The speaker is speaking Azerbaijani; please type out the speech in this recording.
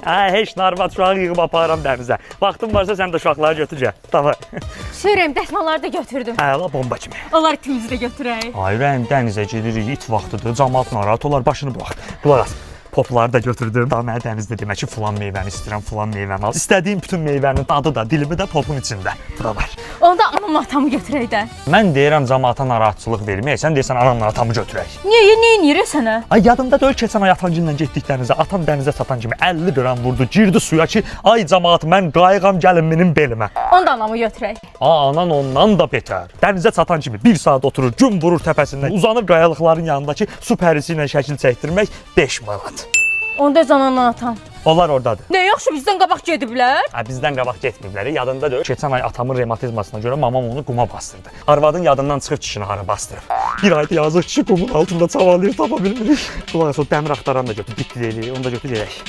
Hə, heç nə arvad uşağı yığıb aparıram dənizə. Vaxtın varsa sən də uşaqları götür gəl. Davay. Şürəm dəsmalları da götürdüm. Əla bomba kimi. Onlar ikimizi də götürək. Ay ürəyim dənizə gedirik, it vaxtıdır, camaat narahat olar, başını burax. Qulaq as. Popları da götürdüm. Daha mənə dənizdə demək ki, filan meyvəni istəyirəm, filan meyvəni al. İstədiyim bütün meyvənin adı da, dilimi də popun içində. Bu da var. Onda anamla atamı götürək də. Mən deyirəm camaata narahatçılıq verməyək, sən deyirsən anamla atamı götürək. Niyə, nə eləyir sənə? Ay yadımda deyil keçən ay atamgillə getdik dənizə. Atam dənizə çatan kimi 50 qram vurdu, girdi suya ki, ay camaat mən qayıqam gəlin mənim belimə. Onda anamı götürək. A anan ondan da betər. Dənizə çatan kimi bir saat oturur, gün vurur təpəsindən, uzanır qayalıqların yanındakı su pərisi ilə şəkil çəkdirmək 5 manat. Onda öz ananla atam. Onlar ordadır. Nə yaxşı bizdən qabaq gediblər? Ha, bizdən qabaq getməyiblər. Yadında deyil. Keçən ay atamın revmatizmasına görə mamam onu quma bastırdı. Arvadın yadından çıxıb kişini hara bastırıb. Bir aydır yazıq kişi qumun altında çabalayır, tapa bilmirik. Qulaq as, o dəmir axtaran da götür, bitdi deyil, onu da götür gedək.